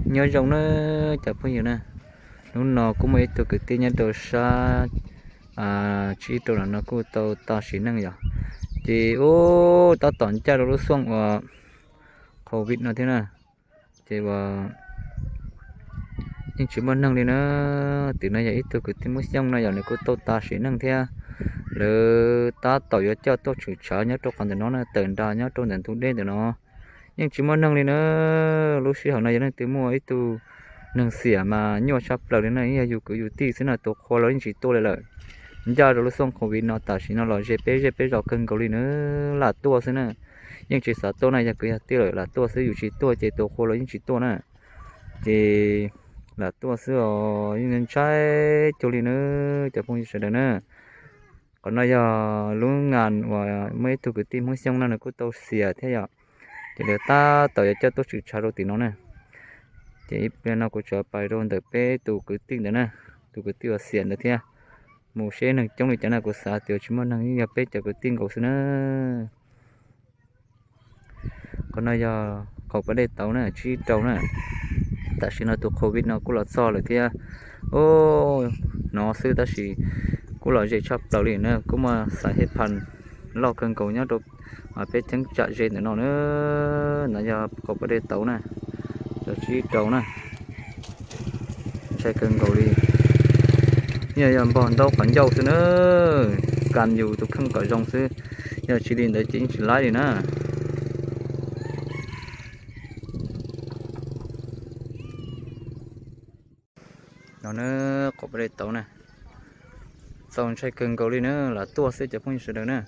Nyob zoo na cov phooj ywg na, hnub no kuj muaj ib tug kwv tij nyob rau sab tsib rau no kuj tau tas sim neej yom. Ces ub, tab tom ncaj rau lub xyoo uas covid no thiab na, ces uas yeej tsis muaj neeg li na. Tim no yog ib tug kwv tij Hmoob Xyooj no yog nws kuj tau tas sim neej thiab. Lawv tab tom yuav coj tuaj tshwm tshav nyob rau qhov ntawm no na, tawm nrag nyob rau ntawm ntug dej ntawm no. Yeej tsis muaj neeg li na. Lub sij hawm no yog leej twg muaj ib tug neeg xiam mas nyuaj tshaj plaws li na, yog yus kwv yus tij xwb na, tus qhua los yeej tsis tuaj li lawm. Ncaj rau lub xyoo covid no tam sim no los ze peb zej peb zos kawg nkaus li na, lam tuaj xwb na. Yeej tsis xav tuaj na, yog kwv yog tij lawm lam tuaj xwb, yus tsis tuaj ces tus qhua los yeej tsis tuaj na. Ces lam tuaj xwb os, yeej ntshai cuag li na cov phooj ywg sawv daws na. Qhov no yog lub ngas uas muaj ib tug kwv tij Hmoob Xyooj no nws kuj tau xiam thiab yom. Ces lawv tab tom yuav coj tuaj tshwm tshav rau tim no na. Ces ib pliag no kuv tsuas pais rau ntawm peb tus kwv tij ntawd na, tus kwv tij uas xiam ntawd thiab. Mus seb neeg coob li cas na, kuv xav tias tsis muaj neeg, yeej yog peb cov kwv tij nkaus xwb na. Qhov no yog qaum pas dej tauv na, tsib rau na. Tam sim no tus covid no kuj los txog lawm thiab. Ub, hnov xwb tab sis kuj los ze tshaj plaws li na, kuj muaj xaiv hej phan loj kawg nkaus nyob rau peb cheeb tsam ze ntawm no na. No yog qaum pas dej tauv na, cov tsib rau na. Ntshai kawg nkaus li. Yog, yog npog ntaub qhov ncauj xwb na, kam yus tus kheej kom zoo xwb, yog tsis li ntawd ces yeej tsis laib li na. No na, qaum pas dej tauv na, txaus ntshai kawg nkaus li na, lam tuaj xwb cov phooj ywg sawv daws na.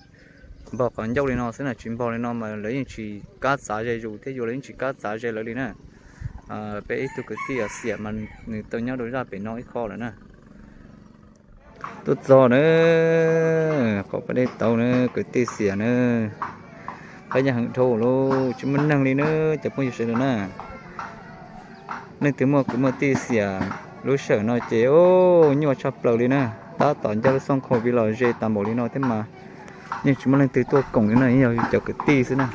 Npog qhov ncauj li no xwb na, tsis npog li no mas lawv yeej tsis kam txav ze yus thiab yus los yeej tsis kam txav ze lawv li na. Peb ib tug kwv tij xiam mas nws tau nyob rau zaj pem no ib qho lawm na. Tuaj txog na, qaum pas dej tauv na, kwv tij xiam na. Qhov yog heev dhau lawm, tsis muaj neeg li na cov phooj ywg sawv daws na. Leej twg muaj kwv muaj tij xiam lub sij hawm no ces nyuaj tshaj plaws li na. Tab tom ncaj lub xyoo covid los ze tas npaum li no thiab mas yeej tsis muaj leej twg tuaj koom li na, yog cov kwv tij xwb na.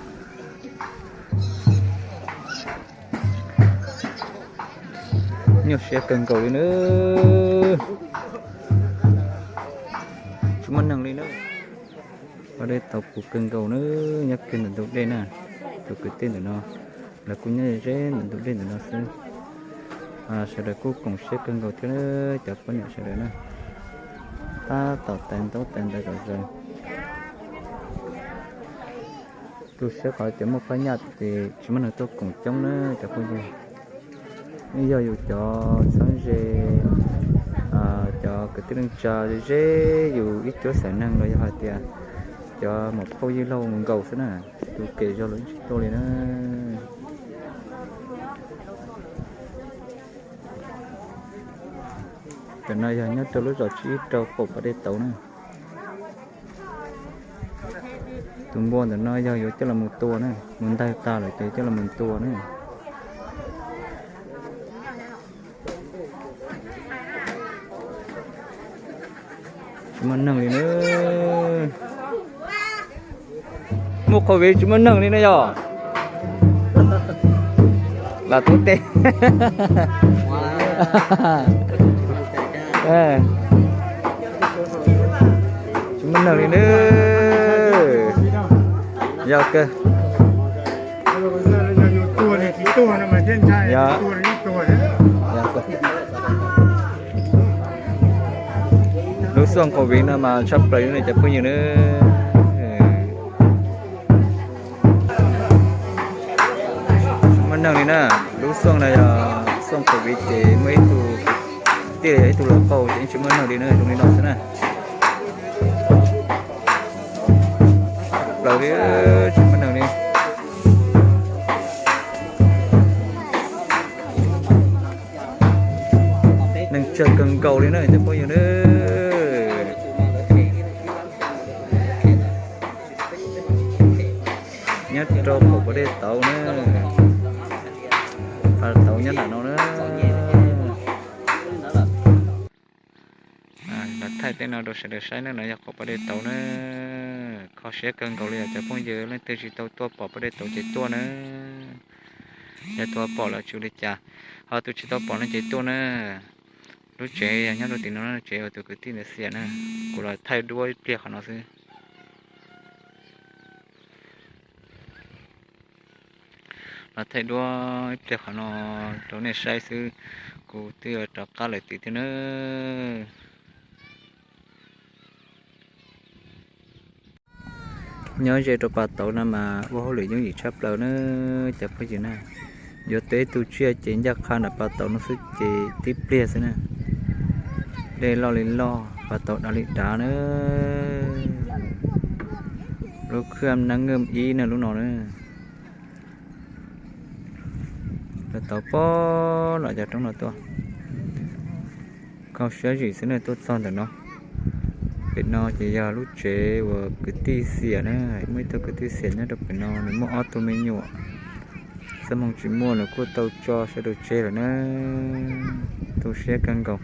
Nyuaj siab kawg nkaus li na. Tsis muaj neeg li na. Pas dej tauv puv kawg nkaus na, nyob kiag ntawm ntug dej na. Tus kwv tij ntawm no, lawv kuj nyob ze ntawm ntug dej ntawm no xwb. Sawv daws kuj koom siab kawg nkaus thiab cov poj niam sawv daws na. Tab tom tais ntaub tais ntawv zom zaws. Tu siab qhov tias muaj phab nyaj ces tsis muaj neeg tuaj koom coob na cov phooj ywg. Yog yus cov txheeb ze, cov kwv tij neej tsa ze yus ib cuab xeem neeg los yog hais tias cov muam phauj yij laug nkaus xwb na, tus kem zog los yeej tsis tuaj li na. Cov no yog nyob rau lub zos tsib rau qaum pas dej tauv na. Tus npua ntawm no yog yuav coj los mus tua na, mus ntaug tag lawm ces coj los mus tua na. Tsis muaj neeg li na. Muaj covid tsis muaj neeg li na yog. Los tub teb. Tsis muaj neeg li na. Yog kawg. Lub xyoo covid no mas tshaj plaws li na cov phooj ywg na. Tsis muaj neeg li na. Lub xyoo no yog xyoo covid ces muaj ib tug tij, yog ib tug laus qaug ces yeej tsis muaj neeg li na, zoo li no xwb na. Tshaj plaws li, tsis muaj neeg li. Neeg tsawg kawg nkaus li na cov phooj ywg na. Nyob rau qaum pas dej tauv na. Pas tauv nyob ntawm no na. Los thaij tej no rau sawv daws saib na, no yog qaum pas dej tauv na. Kho siab kawg nkaus li os cov phooj ywg, leej twg tsis tau tuaj pom pas dej tauv ces tuaj na. Yog tus pom lawm tsis ua li cas, ho tus tsis tau pom no ces tuaj na. Lub tsev yog nyob rau tim no, tsev uas tus kwv tij ntawd xiam na. Kuv los thaij duab ib pliag qhov no xwb. Los thaij duab ib pliag qhov no rau nej saib xwb, kuv twb yuav rov qab lawm tim thiab na. Nyob ze rau pas tauv no mas ua hauj lwm yooj yim tshaj plaws na cov phooj ywg na. Yuav tau ib tug tsiaj ces ncaj qha nram pas tauv no xwb ces tib pliag xwb na. Dej loj li loj, pas tauv dav li dav na. Lub khwj nam ngwj ib na lub no na. Tau pob los cov roob no tuaj. Kho siab zim xwb na tuaj txog ntawm no. Pem no ces yog lub tsev uas kwv tij xiam na, muaj ib tug kwv tij xiam nyob rau pem no, nws muaj ob tug me nyuam. Xuab moos tsis muaj, nws kuj tau tso sawv daws tseg lawm na. Tu siab kawg nkaus.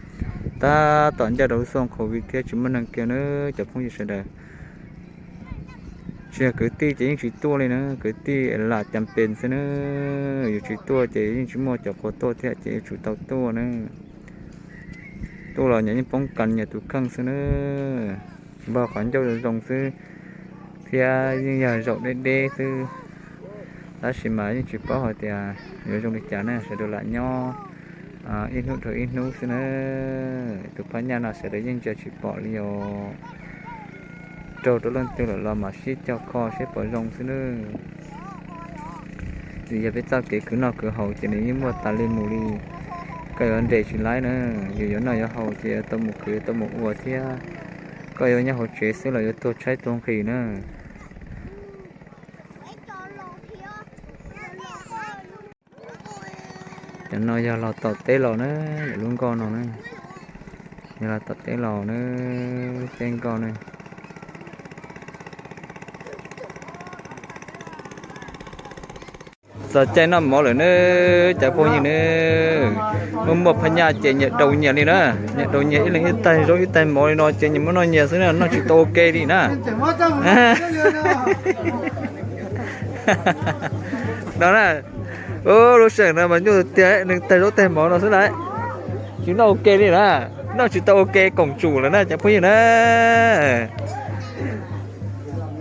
Tab tom ncaj rau lub xyoo covid thiab tsis muaj neeg kiag na cov phooj ywg sawv daws. Tsis yog kwv tij ces yeej tsis tuaj li na, kwv tij lam cas pes xwb na. Yus tsis tuaj ces yeej tsis muaj cov quas tuaj thiab ces yuav tsum tau tuaj na. Tuaj los nyias yeej poob kas nyias tus kheej xwb na. Npog qhov ncauj zoo zoo xwb thiab yeej yog zaum deb deb xwb. Tab sis mas yeej tsis paub hais tias yuav zoo li cas na, sawv daws lam nyob ib hnub dhau ib hnub xwb na. Tus phab nyaj no sawv daws yeej ntsia tsis pom li os. Raug rau leej twg lawm los mam sib cog kho seb puas zoo xwb na. Vim yog peb txoj kev khwv noj khwv haus ces nws yeej muaj tas li mus li. Koj yuav nres tsis laib na, yus yuav noj yuav haus ces yuav tau mus khwv yuav tau mus ua thiab. Koj yuav nyob hauv tsev xwb los yuav tuag tshaib tuag nqhis na. Cov no yog los tom teb los na, lub nkoj no na, yog los tom teb los na, teb nkoj na. Txog caij noj mov lawm na, cov phooj ywg na. Muaj muaj phab nyaj ces nyias daus nyias li na, nyias daus nyias ib leeg ib taig zaub ib taig mov li no ces nyias muab noj nyias xwb na, noj tsis tau ua ke li na. No na, lub sij hawm no mas nyuaj tiag, neeg taig zaub taig mov no xwb na, tsis noj ua ke li na, noj tsis tau ua ke koom tsum lawm na cov phooj ywg na.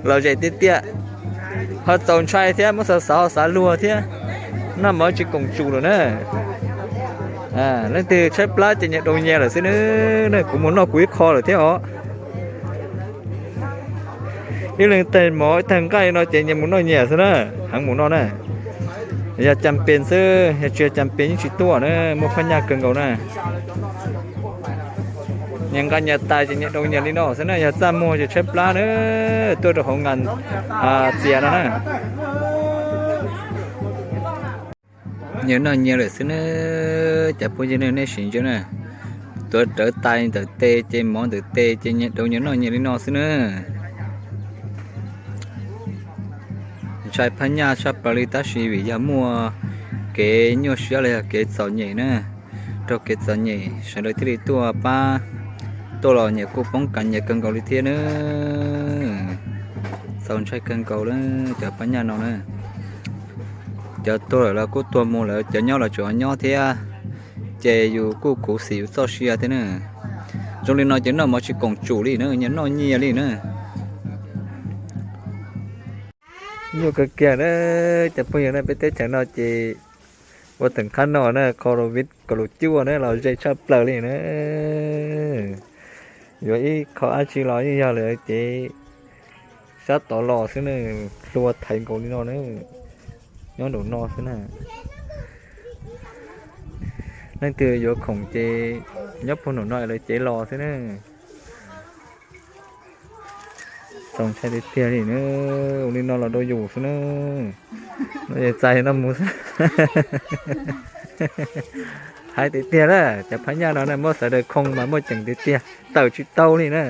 Lom zem tiag tiag, ho txaus ntshai thiab muab xav xav ho xav luag thiab, noj mov tsis koom tsum lawm na. Leej twg tshaib plab ces nyias daus nyias lawm xwb na, kuv mus noj kuv ib qho lawm thiab os. Ib leeg taig mov ib taig nqaij no ces nyias mus noj nyias xwb na, heev mus no na. Yog cas pes xwb, yog tsis yog cas pes yeej tsis tuaj na, muaj phab nyaj kawg nkaus na. Nyias nqa nyias tais ces nyias daus nyias li no xwb na, yog txaj muag ces tshaib plab na, tuaj rau hauv ngas txias no na. Nyias noj nyias lawm xwb na, cov phooj ywg ne, nej sim ntsia na. Tuav rawv tais ntawm tes ces mov ntawm tes ces nyias daus nyias noj nyias li no xwb na. Ntshai phab nyaj tshaj plaws li tab sis vim yog muaj kev nyuaj siab los yog kev txom nyem na, raug kev txom nyem sawv daws thiaj li tuaj pab, tuaj los nyias kuj poob kas nyias kawg nkaus li thiab na. Txaus ntshai kawg nkaus li cov phab nyaj no na. Cov tuag lawm los kuj tuag mus lawm, cov nyob los tseem nyob thiab, ces yus kuj khuv xim yus txoj sia thiab na. Zoo li no ces noj mov tsis koom tsum li na, nyias noj nyias li na. Nyuaj kawg kiag na, cov phooj ywg na, peb teb chaws no ces ua teem qhab no na, COVID kaum cuaj na los ze tshaj plaws li na. Yuav ib qho dab tsi los yeej yog lawm ces sab tod los xwb na, hlua thaiv nkaus li no na, nyob nraum no xwb na. Leej twg yuav khoom ces nyob puag nraum no lawv cev los xwb na. Txaus ntshai tiag tiag li na, ua li no los rau yus xwb na. No es txais no mus xwb. Hais tiag tiag na, cov phab nyaj no na muab sawv daws khoo mas muaj ceem tiag tiag, tawm tsis tau li na.